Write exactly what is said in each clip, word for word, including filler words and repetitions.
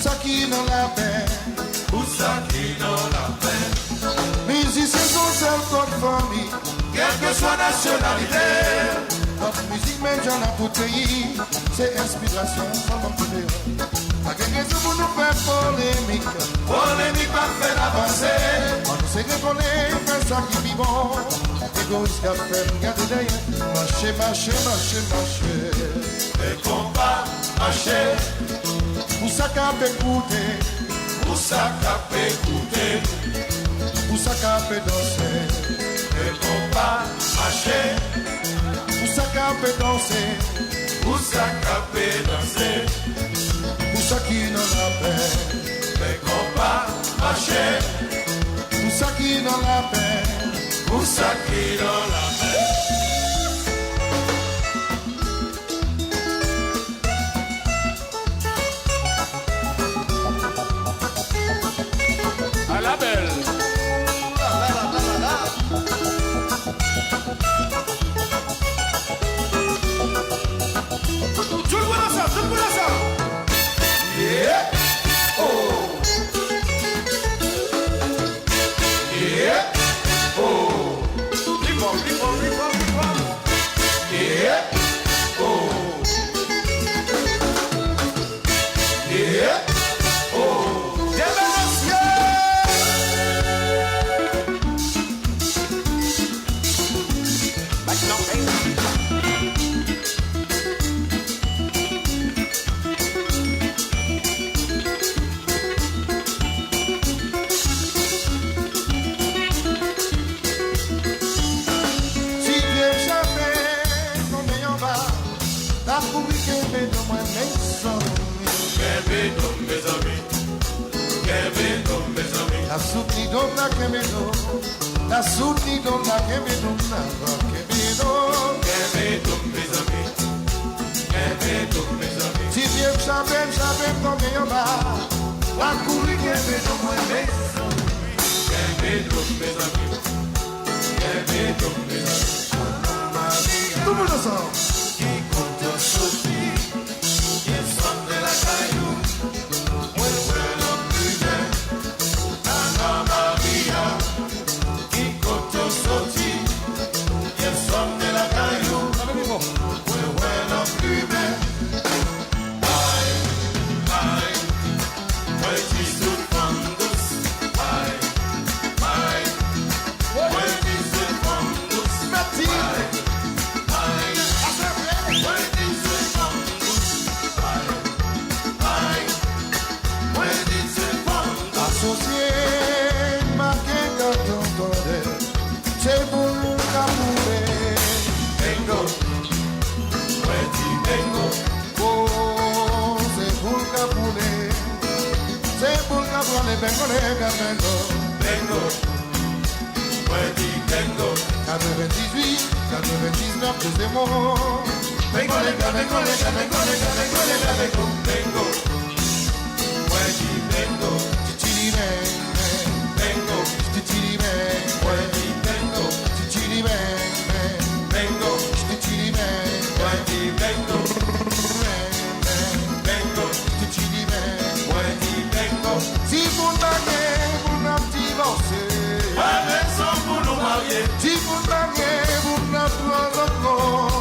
Sa ki nan lapenn. Pou sa ki nan lapenn. Mizisyen se yon sèl kòd fanmi. Kèlkeswa nasyonalite. Lòt mizik menm jan nan tout peyi. Se enspirasyon, fò n konprann yo. Pa gen rezon pou nou fè polemik. Polemik p ap fè n avanse. Ann nou sere kole, fè sa ki pi bon. Egoyis k ap fè n gade dèyè. Mache, mache, mache, mache. Fè konpa, mache. Pou sa k ap ekoute. Pou sa k ap ekoute. Pou sa k ap danse. Fè konpa, mache. Pou sa k ap danse. Pou sa k ap danse. Pou sa ki nan lapenn. Fè konpa, mache. Pou sa ki nan lapenn. Pou sa ki nan lapenn. Ala bèl. Tout moun ansanm, tout moun ansanm. Yeah. Oh. Yeah. Oh. Pli fò, pli fò, pli fò, pli fò. Yeah. Oh. Yeah. Oh. Debalansye. Si pye m chape, tonbe anba, n ap kouri kenbe do mwen, mezanmi. Kenbe do m, mezanmi. Kenbe do m, mezanmi. N ap soutni do m, n ap kenbe do m. N ap soutni do m, n ap kenbe do m, n ap kenbe do m. Kenbe do m, mezanmi. Kenbe do m, mezanmi. Si pye m chape, m chape, m tonbe anba, n ap kouri kenbe do mwen, mezanmi. Kenbe do m, mezanmi. Kenbe do m, mezanmi. Tout moun ansanm. Ki kote w soti? Kiyès w ap fè lakay ou? Mwen wè l ap plimen. Ana Maria, ki kote w soti? Kiyès w ap fè lakay ou? Mwen wè l ap plimen. Ay, ay, mwen di tout fanm dous. Ay, ay, mwen di tout fanm dous. Ay, ay, mwen di tout fanm dous. Ay, ay, mwen di tout fanm dous. Asosye, make kanton tande. Se boul k ap boule. Bengo. Mwen di bengo. Oh, se boul k ap boule. Se boul k ap boule. Bengo, bengo, bengo. Bengo. Mwen di bengo. Katrevendizuit, katrevendiznèf, de zero. Bengo, bengo, bengo, bengo, bengo, bengo, bengo, bengo. Bengo. Mwen di bengo. Titili bang bang. Bengo. Titili bang bang. Mwen di bengo. Titili bang bang. Bengo. Titili bang bang. Mwen di bengo. Bang bang. Bengo. Titili bang. Mwen di bengo. Timoun marye, moun ap divòse. Pa rezon pou nou marye. Timoun marye, moun ap pran zòt kò.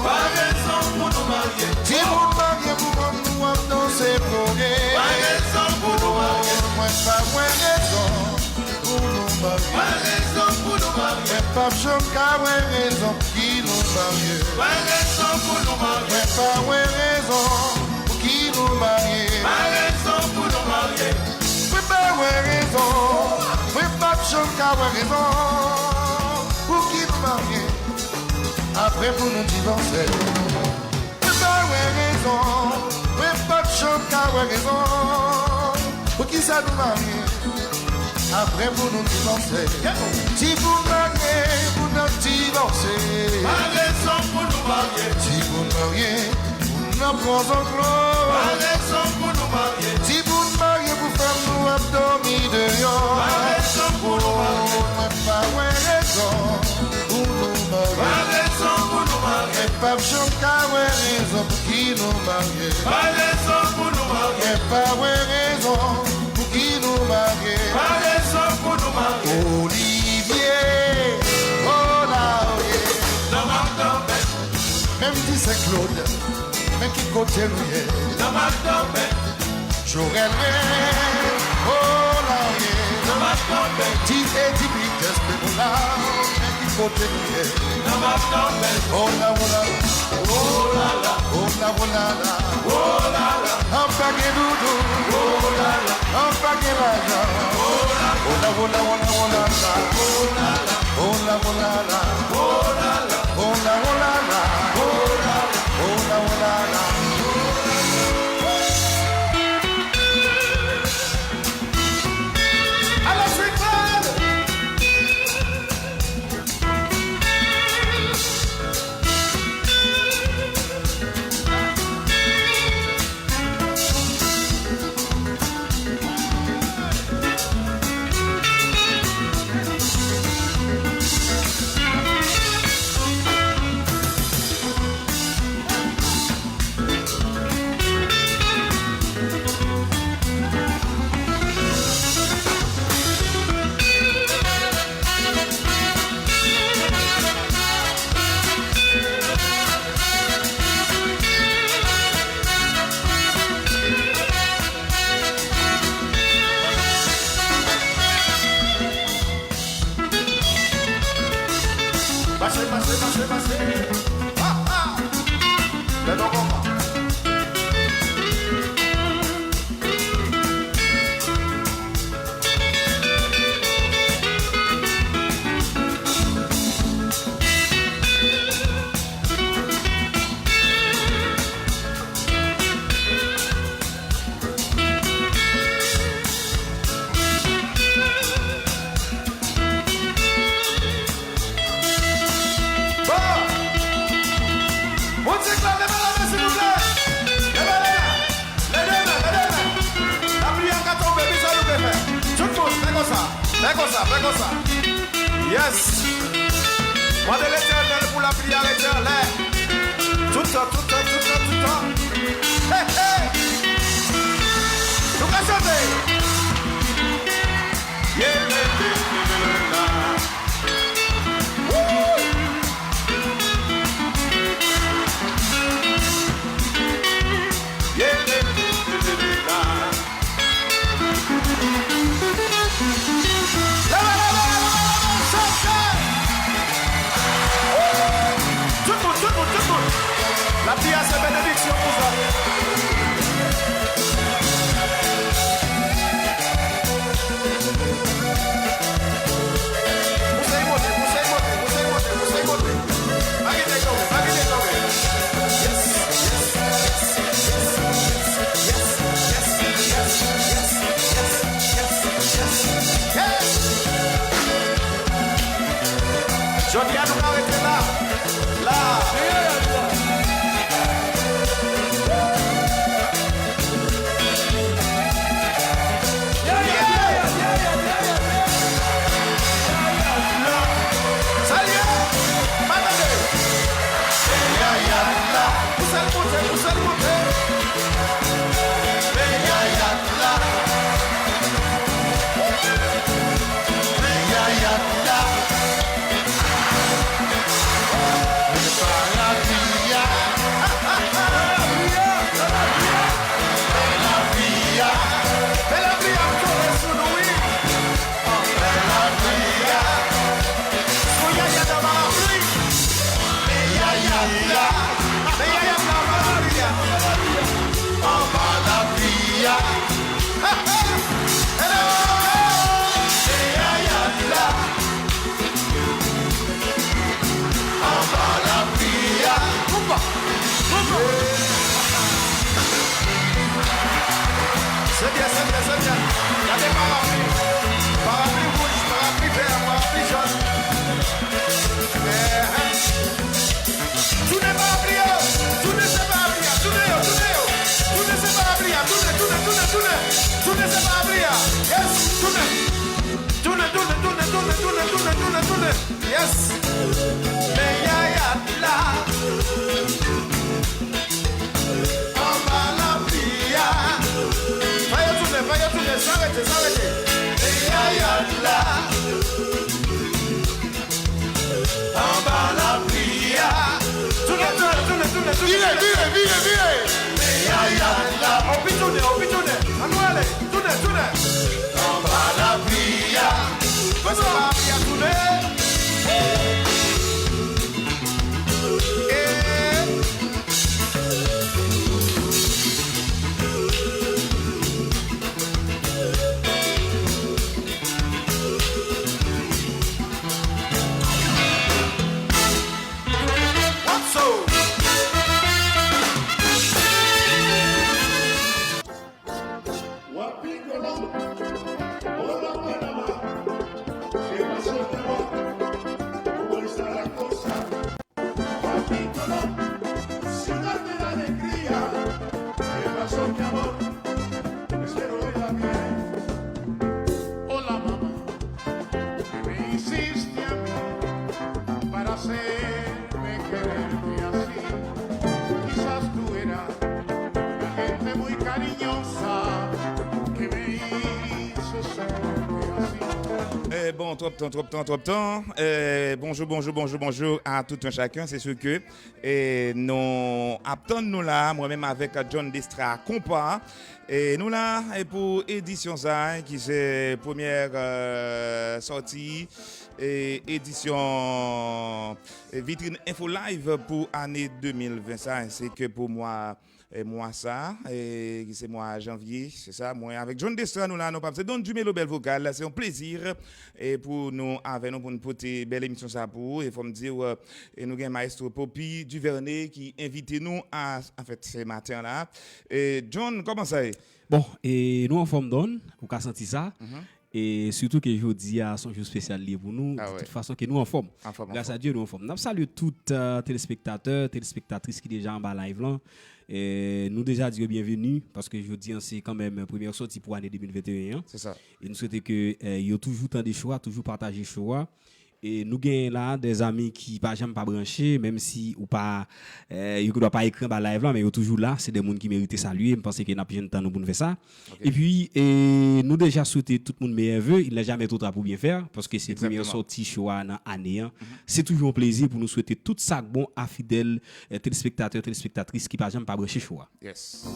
Pa rezon pou nou marye. Timoun marye, pou kòm nou ap danse pwone. Pa rezon pou nou marye. Mwen pa wè rezon pou nou marye. Pa rezon pou nou marye. Mwen p ap janm ka wè rezon pou ki nou marye. Pa rezon pou nou marye. Mwen pa wè rezon pou ki nou marye. Pa rezon pou nou marye. Mwen pa wè rezon. Mwen p ap janm ka wè rezon pou ki nou marye. Apre pou nou divòse. Mwen pa wè rezon, mwen p ap janm ka wè rezon poukisa nou marye. Apre pou nou divòse. Timoun marye, moun ap divòse. Pa rezon pou nou marye. Timoun marye, moun ap pran zòt lò. Pa rezon pou nou marye. Timoun marye pou fanm nou ap dòmi deyò. Pa rezon pou nou marye. Mwen pa wè rezon pou nou marye. Pa rezon pou nou marye. Mwen p ap janm ka wè rezon pou ki nou marye. Pa rezon pou nou marye. Mwen pa wè rezon. rezon pou ki nou marye. Pa rezon pou nou marye. Olivier, oh la, oh yeah. Nan madanm. Menm di Sen Klod, men ki kote nou ye? Nan madanm. Jorèl, oh la, oh yeah. Nan madanm. Di Edi Vitès, men nou la, men ki kote nou ye? Nan madanm. Oh la, oh la, oh la la, oh la, oh la la, oh la la. An pa gen doudou. Oh la la. An pa gen lajan. Oh la la, oh la la, oh la la. Oh la la, oh la la, oh la la. Oh la, oh la la, oh la la. Oh la, oh la la, oh la la. Oh la, oh la la, oh la la. Oh la, oh la la, oh la la. Alò, Sen Klod! Pase, pase, pase, pase. Ha, ha. Lè nou kontan. Bon! Moun Sen Klod, leve la men, silvouplè! Leve la men! Leve la men! Leve la men! Lapli a ka tonbe, kisa nou vle fè? Tout moun, fè konsa! Fè konsa, fè konsa! Yes! Mande Letènèl pou lapli a rete anlè. Tout tan, tout tan, tout tan, tout tan. Hey, hey! Nou ka chante! Yeah, yeah, yeah, yeah, yeah. Woo! Yeah, yeah, yeah, yeah, yeah. Leve, leve, leve, leve, chante! Tout moun, tout moun, tout moun! Lapli a se benediksyon pou zòt. Pouse l monte, pouse l monte, pouse l monte, pouse l monte. Pa kite l tonbe, pa kite l tonbe. Yes, yes, yes. Jodi a nou ka rete la. La. Sa l ye? Pa tande. Yaya la. Pouse l monte, pouse l monte. Men Yaya la. Men Yaya la. Men pa lapli a. Men lapli a. Men lapli a ap tonbe sou nou, wi. Men lapli a. Sou Yaya nan parapli. Men Yaya la. Men Yaya nan parapli a. Anba lapli a. Hello! Men Yaya la. Anba lapli a. Koupa! Koupa! Se byen, se byen, se byen. Gade parapli. Parapli wouj, parapli vè, parapli jòn. Eh, eh. Tounen parapli yo. Tounen se parapli a. Tounen yo, tounen yo. Tounen se parapli a. Tounen, tounen, tounen, tounen. Tounen se parapli a. Yes, tounen. Tounen, tounen, tounen, tounen. Yes. Men Yaya la. Anba lapli a. Fè yo tounen, fè Sa rete, sa rete. Meyayad la, anba lapli a. Tounen, tounen, tounen, tounen, tounen. Vire, vire, vire, vire. Meyayad la. Anpi tounen, anpi tounen. Ann nou ale. Tounen, tounen. Anba lapli a. Anba lapli a, tounen. Eh. Ciudad de la alegría, qué pasó, mi amor, espero oiga bien. Hola, mamá, ¿qué me hiciste a mí para hacerme quererte así? Quizás tú eras una gente muy cariñosa que me hizo sentirte así. Eh, bon, twòp tan, twòp tan, twòp tan. Eh, bonjou, bonjou, bonjou, bonjou a tout un chacun. Se sir ke E nou ap tann nou la, mwen menm avèk John Destra Konpa. E nou la, e pou edisyon sa, ki se premyè, euh, sòti, e edisyon, e Vitrin Enfo Live pou ane de mil ven sa, ensi ke pou mwa, e mwa sa, e ki se mwa janvye, se sa, mwen avèk John Destra, nou la, nou p ap se Don Dumelo bèl vokal, se yon plezi, e pou nou avè nou, pou nou pote bèl emisyon sa pou ou, e fò m di w, E nou gen Maestro Poppy Duvernay ki envite nou a, anfèt, se maten an la. E John, kòman sa ye? Bon, e nou anfòm, Don, ou ka santi sa. Mhm. E sitou ke jodi a se yon jou espesyal li ye pou nou. Ah, de tout fason ke nou anfòm. Anfòm, gras a Dye, nou anfòm. N ap salye tout, euh, telespektatè, telespektatris ki deja anba live lan. E nou deja di yo byenveni, paske jodi an se kanmenm premyè sòti pou ane de mil venteyen an. Se sa. E nou swete ke, euh, yo toujou tande cho a, toujou pataje cho a. E nou gen la de zanmi ki pa janm pa branche, menm si ou pa, eh, yo gendwa pa ekri anba live la, men yo toujou la. Se de moun ki merite salye. M panse ke n ap jwenn tan nou pou n fè sa. Ok. Epi, e nou deja swete tout moun meyè ve. Il n'est jamais trop tard pour bien faire, paske se premyè sòti cho a nan ane an. Mhm. Se toujou yon plezi pou nou swete tout sa k bon a fidèl, eh, telespektatè, telespektatris ki pa janm pa branche cho a. Yes.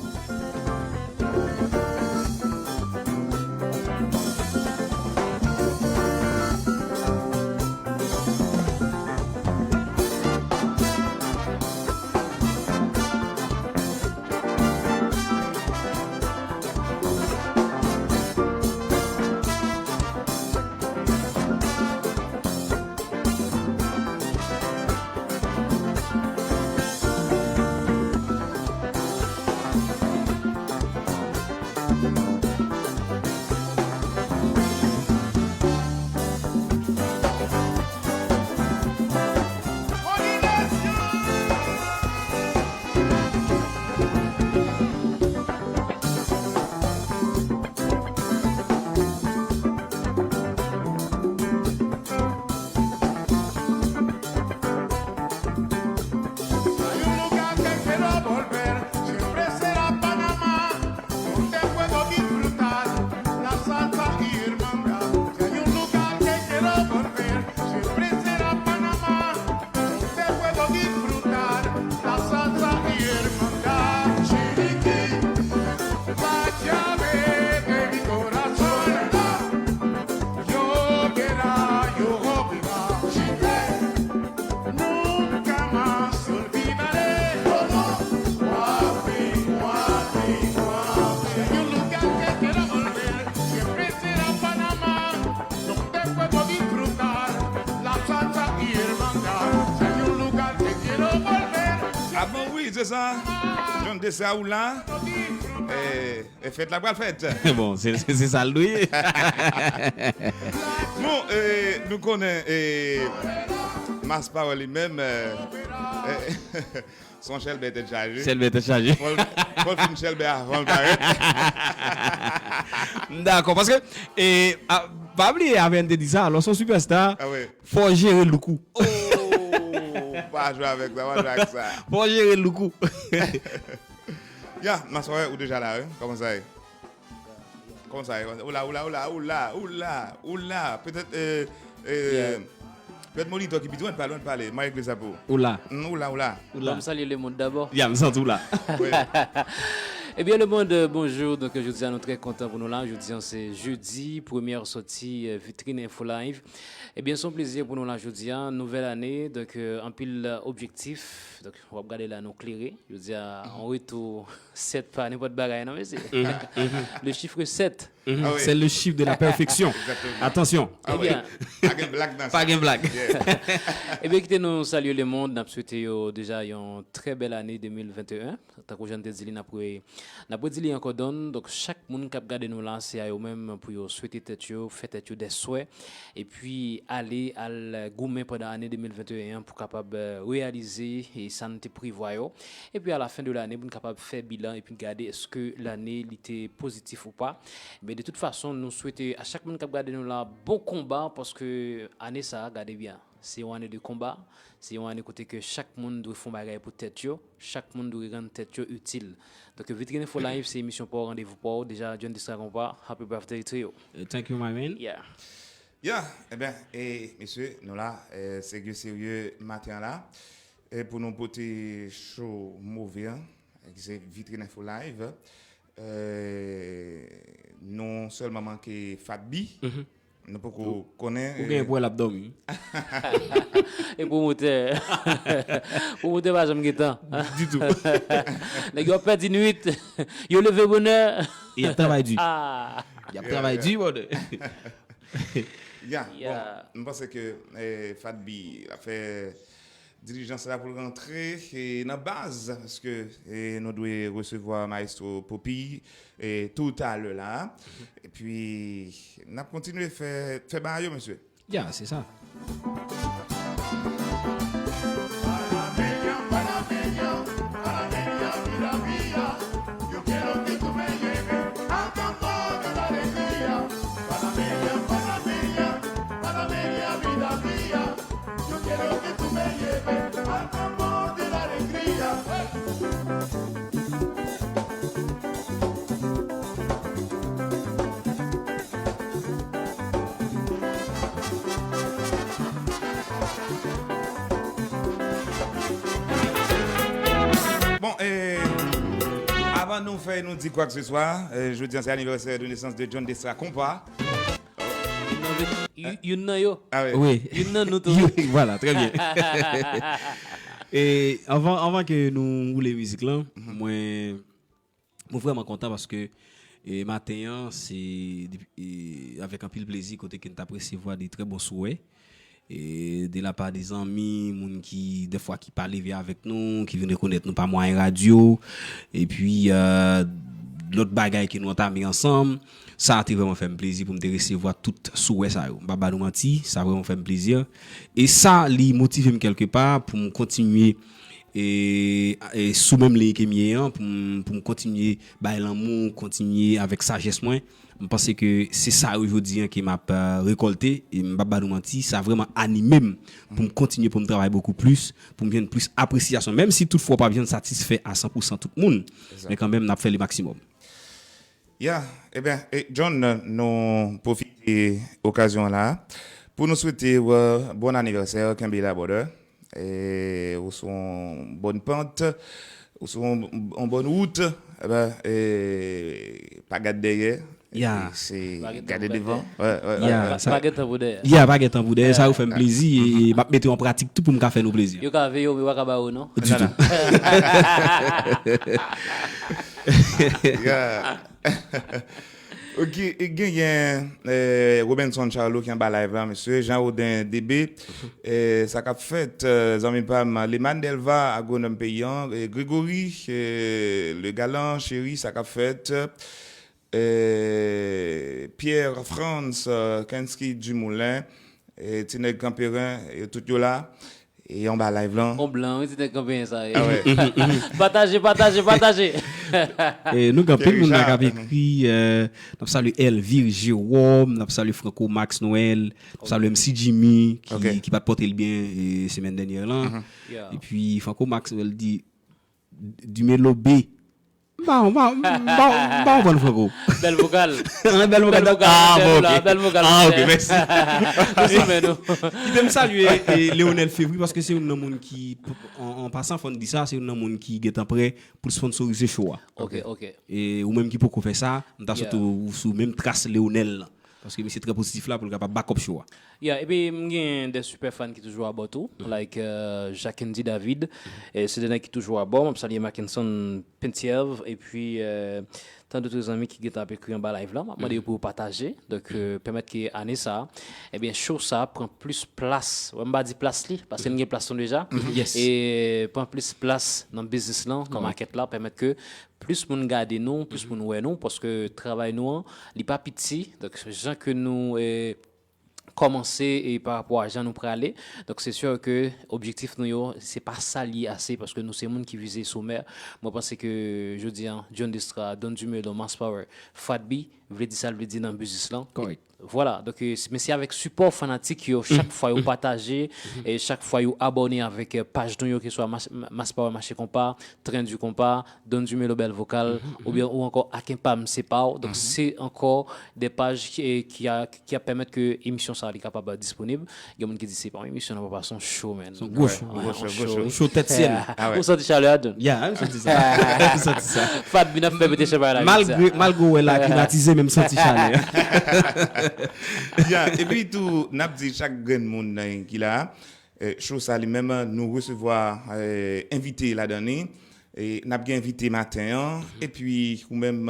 Ah bon, wi, se sa. John Destra ou la. Eh, e fèt la pral fèt. Bon, se, se, se sa l dwe ye. Bon, eh, nou konnen, eh, Mas Pawòl li menm, eh, eh, se yon chèlbè tèt chaje. Chèlbè tèt chaje. Fò l, fò l fin chèlbè avan l parèt. M dakò, paske, eh, a, pa bliye, A V N te di sa, lè w se yon sipèsta, fò w jere look ou. Oh, pa jwe avèk sa, pa jwe ak sa. Fò w jere look ou. Ya, Mas Pawòl, ou deja la, wi. Kòman sa ye? Konsa, konsa. Oula, oula, oula, oula, oula, oula. Petèt, euh, euh, petèt monitè ki pi dwèt pale, pale. Mwen regle sa pou ou. Oula. Mm, oula, oula. Oula. Ban m salye lemonn dabò. Ya, m santi w la. Wi. Ebyen, lemonn, euh, bonjou. Donk, jodi a, nou trè kontan pou nou la. Jodi a, se jedi, premyè sòti, euh, Vitrin Info Live. Ebyen, se yon plezi pou nou la jodi a. Nouvèl ane, donk, euh, anpil, euh, objektif. Donk, w ap gade la, nou klere. Jodi a, yon retou sèt pa nenpòt bagay, non, mesye. Le chiffre sept. Mhm. Ah oui. C'est le chiffre de la perfection. Exactement. Attention. Ah oui. Ebyen, pa gen blag nan sa. Pa gen blag. Yeah. Ebyen, kite nou salye lemonn, n ap swete yo deja yon trè bèl ane de mil venteyen. Tankou jan n te di li, n ap re-, n ap redi li ankò, Don. Donk, chak moun k ap gade nou la, se a yo menm pou yo swete tèt yo, fè tèt yo dè swè, epi ale, al goumen pandan ane de mil venteyen an pou kapab, euh, reyalize, e, sa n te prevwa yo. Epi, alafen de lane, pou n kapab fè bilan epi gade èske lane li te pozitif ou pa. Men de tout fason, nou swete a chak moun k ap gade nou la bon konba, paske ane sa a, gade byen, se yon ane de konba, se yon ane kote ke chak moun dwe fè yon bagay pou tèt yo, chak moun dwe rann tèt yo itil. Donk, Vitrin Info Live, se emisyon pa w, randevou pa w. Deja, John Distragon pa, happy birthday to you. Uh, thank you, my man. Yeah. Ya, ebyen, e, mesye, nou la, e, serye, serye maten an la. E pou nou pote show move an, ki se Vitrin Info Live. E, nou sèlman manke Fat B. Nou poko konnen. Ou gen pou l ap dòmi. E pwomotè. Pwomotè pa janm gen tan. Ditou. Nèg yo ap pèdi nwit. Yo leve bonè. Y ap travay di. Ah. Y ap travay di, brother. Ya, bon, m panse ke, eh, Fat B, l ap fè dilijans la pou l rantre, eh, nan baz, paske, eh, nou dwe resevwa Maestro Poppy, eh, toutalè la. Epi, n ap kontinye fè, fè bagay yo, mesye. Ya, se sa. Bon, e, avan nou fè nou di kwakeseswa, e, jodi a se anivèsè de nesans de John Destra Compas. Youn nan yo. Ah, wi. Youn nan nou tou. Voilà, très bien. E avan, avan ke nou woule mizik lan, mwen, mwen vrèman kontan paske, e, maten an, se, e, avèk anpil plezi kote ke n t ap resevwa de trè bon souwè. E de la pa de zanmi, moun ki, dèfwa, ki pa leve avèk nou, ki vin rekonèt nou pa mwayen radyo, epi, e, lòt bagay ke nou antame ansanm. Sa te vrèman fè m plezi pou m te resevwa tout souwè sa yo. M p ap ba nou manti, sa vrèman fè m plezi. E sa, li motive m kèlkepa pou m kontinye, e, e sou menm liy ke m ye an, pou m, pou m kontinye bay lanmou, kontinye avèk sajès mwen. M panse ke se sa yo jodi an ke m ap, e, rekòlte, e m p ap ba nou manti, sa vrèman anime m pou m kontinye, pou m travay bokou plis, pou m jwenn plis apresyasyon. Menm si toutfwa w p ap janm satisfè a san pou san tout moun, men kanmenm n ap fè le maksimòm. Ya, ebyen, e, John, nou pwofite okazyon an la pou nou swete w, e, bon anivèsè, kenbe la, brother. E, ou sou yon bòn pant, ou sou yon, yon bòn wout, ebyen, e, pa gad dèyè. Ya. Epi se gade devan. Wi, wi, wi. Ya, pa gen tan pou dèyè. Ya, pa gen tan pou dèyè, sa yo fè m plezi, e, e m ap mete yo an pratik tou pou m ka fè nou plezi. Yo ka veye w, men yo pa ka ba w, non. Ditou. Ya. Ok, e genyen, eh, Robenson Charlot ki anba live la, mesye. Jean Rodin D B, eh, sa k ap fèt, eh, zanmi pa m, Leman Delva, agwonòm peyi an, eh, Gregory, eh, Le Galant, Cheri, sa k ap fèt, eh, Pierre Frantz, eh, Kensky Dumoulin, eh, Ti Nèg Kanperen, eh, tout yo la. E anba live lan. On blan, wi, ti nèg kanperen sa ye. Ah ouais. Pataje, pataje, pataje. E nou gen anpil moun nan k ap ekri, eh, n ap salye Elvire Jérôme, n ap salye Franco Max Noël, n ap salye M C Jimmy, ki, ok, ki pa t pote l byen, eh, semèn dènyè lan. Mhm. Yeah. Epi Franco Max Noël di, Dumelo B. M pa konprann franko. Bèl vokal. Bèl vokal. Ah, bon, ok. Bèl vokal. Ah, ok, mèsi. Kite m salye Leonel Fevry paske se youn nan moun ki, an pasan fò n di sa, se youn nan moun ki gentan prè pou l sponsorize show a. Ok, ok. E ou menm ki poko fè sa, m ta swete ou sou menm tras Leonel lan. Paske misye trè pozitif la pou l kapab back up show a. Yeah, epi m gen de super fan ki toujou abò tou, like uh, Jacques Andy David, e se de nèg ki toujou abò. M ap salye Mackenson Pentiev, epi uh, tan dout zanmi ki gentan ap ekri anba live la, m ap mande yo pou yo pataje. Donk, uh, pèmèt ke ane sa, ebyen, show sa pran plis plas. Wè, m pa di plas li, paske n gen plas nou deja. Yes. E pran plis plas nan biznis lan, nan makèt la, pèmèt ke plis moun gade nou, plis moun wè nou, paske travay nou an, li pa piti. Donk, jan ke nou eh, kòmanse e pa rapò a jan nou prale. Donk, se si ke objektif nou yo, se pa sa li ye ase, paske nou se moun ki vize somè. Mwen panse ke jodi an, John Destra, Don Dumelo, Mass Power, Fat B, vle di sa l vle di nan biznis lan. Correct. Vwala, donk, eh, men se avèk sipò fanatik yo, chak fwa yo pataje, e chak fwa yo abòne avèk eh, paj nou yo, ke swa Mass Power Mache Konpa, Tren di Konpa, Don Dumelo Bèl Vokal, oubyen ou ankò Akenpam Se Pa W. Donk, se ankò de paj ki, ki, a, ki ap pèmèt ke emisyon sa a li kapab disponib. Gen moun ki di se pa yon emisyon, non, papa, se yon show, man. Se yon gwo show. Yon show, show tèt syèl. Ou santi chalè a, Don? Yeah, m santi sa. M santi sa. Fat B nan fè pete chanpay la. Malgre, malgre wè la klimatize, men m santi chalè. Yeah, epi tou, n ap di chak grenn moun ki la, show sa li menm, nou resevwa envite ladan li. E n ap gen envite maten an, epi ou menm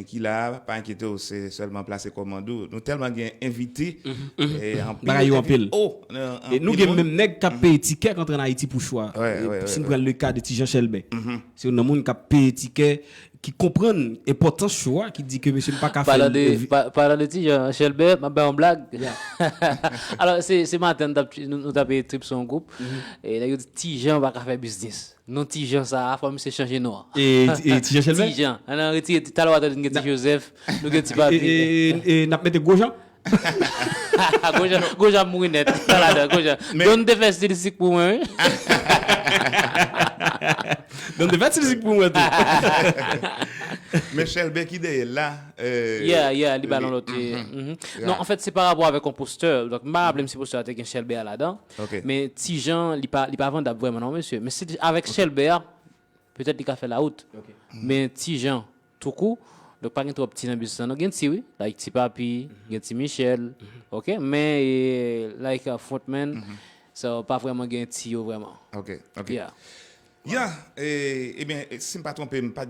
ki la, pa enkyete w, se sèlman plase kòmand ou. Nou tèlman gen envite, bagay yo anpil. Nou gen menm nèg k ap peye tikè k antre an Ayiti pou show a. Si n pran le ka de Ti Jan Chèlbè, se youn nan moun k ap peye tikè, ki konprann enpòtans show a, ki di ke mesye m pa ka fè l. Palan de Ti Jan Chèlbè, m ap bay yon blag. Alò, se maten nou t ap peye trip sou yon gwoup, e nèg yo di Ti Jan pa ka fè biznis. Non Ti Jan sa a, fò misye chanje non an. E Ti Jan Chèlbè? Ti Jan. Ann retire, talè w a tande n gen Ti Jozèf, nou gen Ti Papi. E n ap mete Gwo Jan? Gwo Jan, Gwo Jan ap mouri nèt. Sa ladan, Gwo Jan. Don te fè stilistik pou mwen, wi. Don te fè stilistik pou mwen tou. Men Chèlbè ki dèyè l la. Yeah, yeah, li ba l yon lòt. Non, anfèt, se pa rapò avèk yon postè. Donk, m pa raple m si postè a te gen Chèlbè a ladan. Men Ti Jan, li pa, li pa vandab vrèman, non, mesye. Men si avèk Chèlbè a, petèt li ka fè lawout. Men Ti Jan, toukou, donk pa gen twòp Ti nan biznis lan. Non, gen Ti, wi. Like Ti Papi, gen Ti Michèl. Ok, men, like, frontman, sa pa vrèman gen Ti yo vrèman. Ok, ok. Yeah. Yeah, ebyen, si m pa twonpe m, pa